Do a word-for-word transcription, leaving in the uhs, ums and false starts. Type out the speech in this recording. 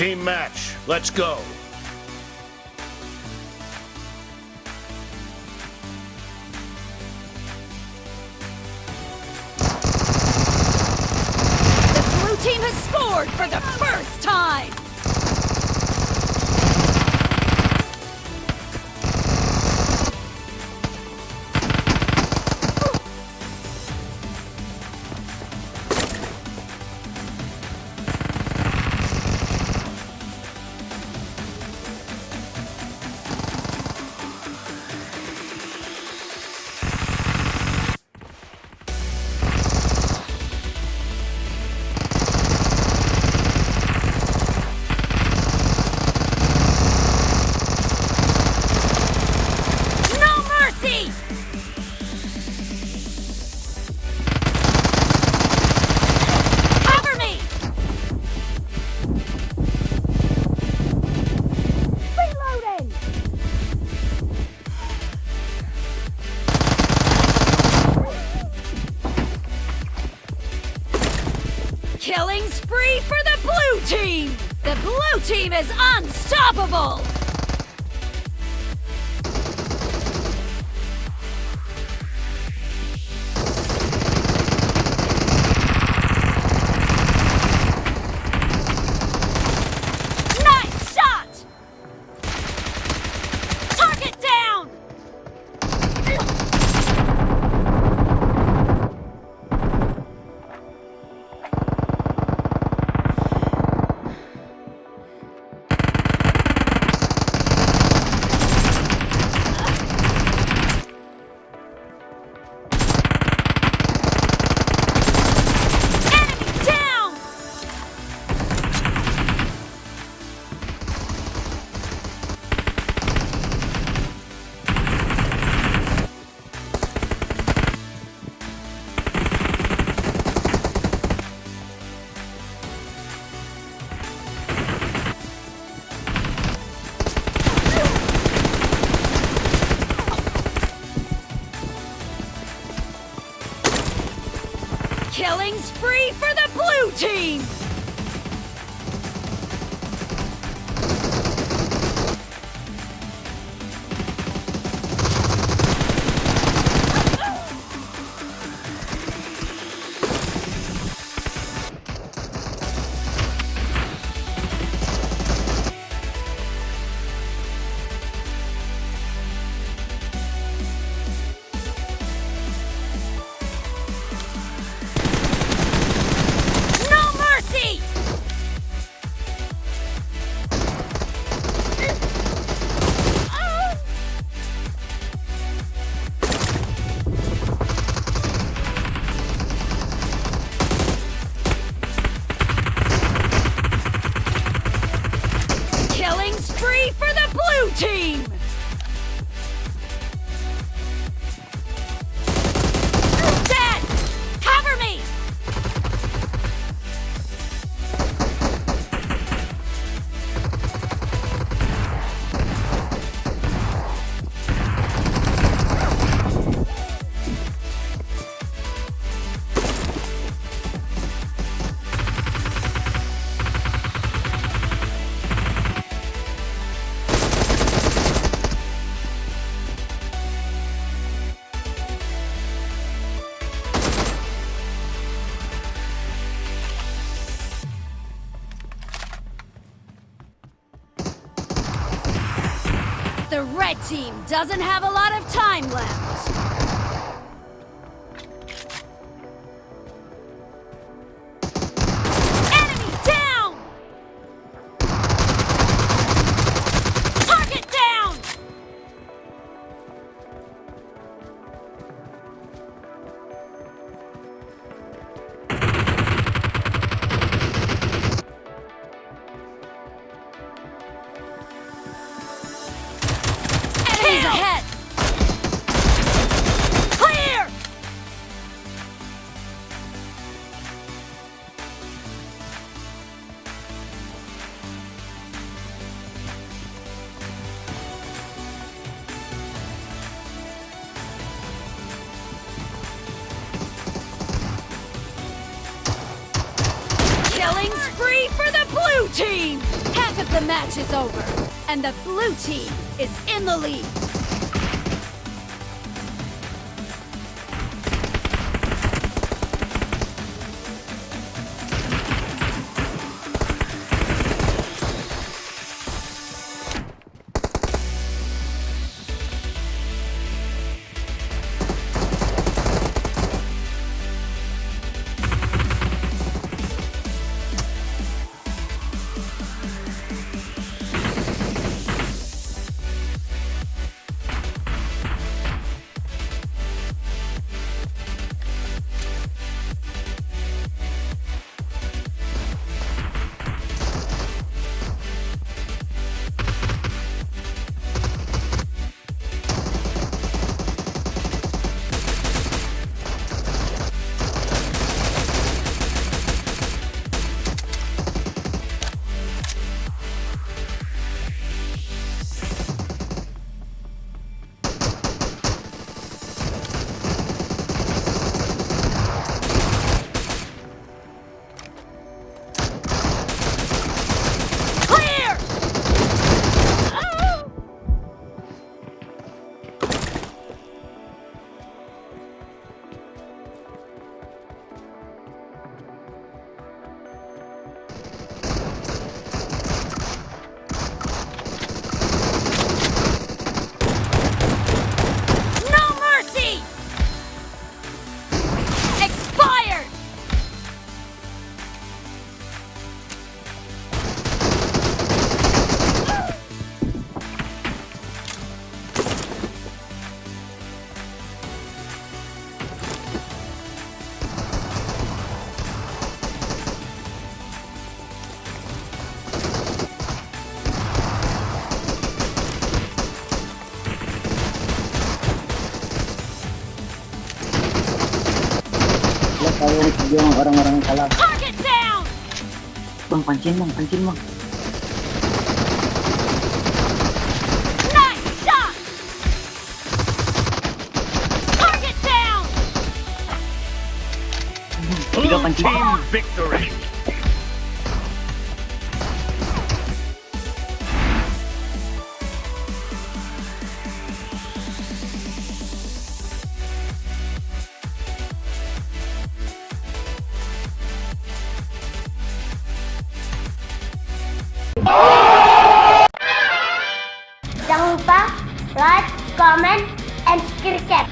Team match, let's go. The blue team has scored for the first time. No mercy! Cover me! Reloading! Killing spree for the blue team! The blue team is unstoppable! Nice shot! Target down! Enemy down! Killing spree for the blue team! No mercy! Killing spree for the blue team! Dead! Cover me! The red team doesn't have a lot of time left. Enemy down! Target down! Enemies ahead! Clear! Killing spree for the blue team! The match is over, and the blue team is in the lead. Clear! No mercy! Expired! Lo kayung yang orang-orang kalah. Target down! Bang, pancin, Bang, pancin, Bang. Nice shot! Target down! Tiga pancin. Team victory. Jangan lupa like, comment, and subscribe.